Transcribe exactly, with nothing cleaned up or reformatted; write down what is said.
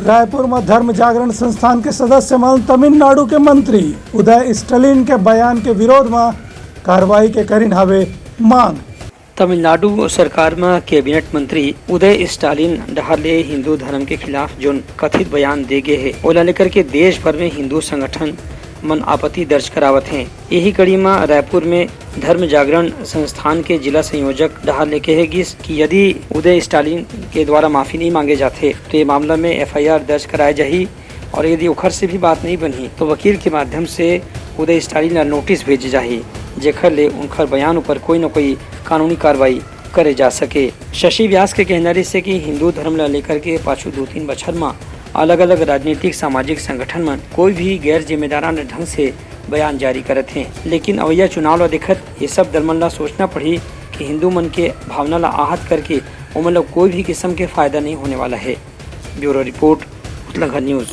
रायपुर म धर्म जागरण संस्थान के सदस्य मन तमिलनाडु के मंत्री उदय स्टालिन के बयान के विरोध म कार्रवाई के करिन हावे मांग। तमिलनाडु सरकार म कैबिनेट मंत्री उदय स्टालिन डहार ले हिंदू धर्म के खिलाफ जोन कथित बयान दे गे हे, ओला लेकर के देश भर में हिंदू संगठन मन आपत्ति दर्ज करावत हें। यही कड़ी म रायपुर में धर्म जागरण संस्थान के जिला संयोजक डहार ले कहे गिस कि यदि उदय स्टालिन के द्वारा माफी नहीं मांगे जाथे, तो ये मामला में एफआईआर दर्ज कराए जाही और यदि ओखर से भी बात नहीं बनही, तो वकील के माध्यम से उदय स्टालिन ला नोटिस भेजे जाही, जेखर ले उनखर बयान ऊपर कोई न कोई कानूनी कार्रवाई करे जा सके। शशि व्यास के कहना रिहिसे कि हिंदू धर्म ला लेकर के पाछू दो तीन बछर म अलग-अलग राजनीतिक सामाजिक संगठन मन कोई भी गैर जिम्मेदाराना ढंग से बयान जारी करत हें, लेकिन अवइया चुनाव ला देखत ये सब दल मन ला सोचना पड़ही कि हिंदू मन के भावना ला आहत करके ओमन ला कोई भी किस्म के फायदा नहीं होने वाला है। ब्यूरो रिपोर्ट, उतलाघर न्यूज।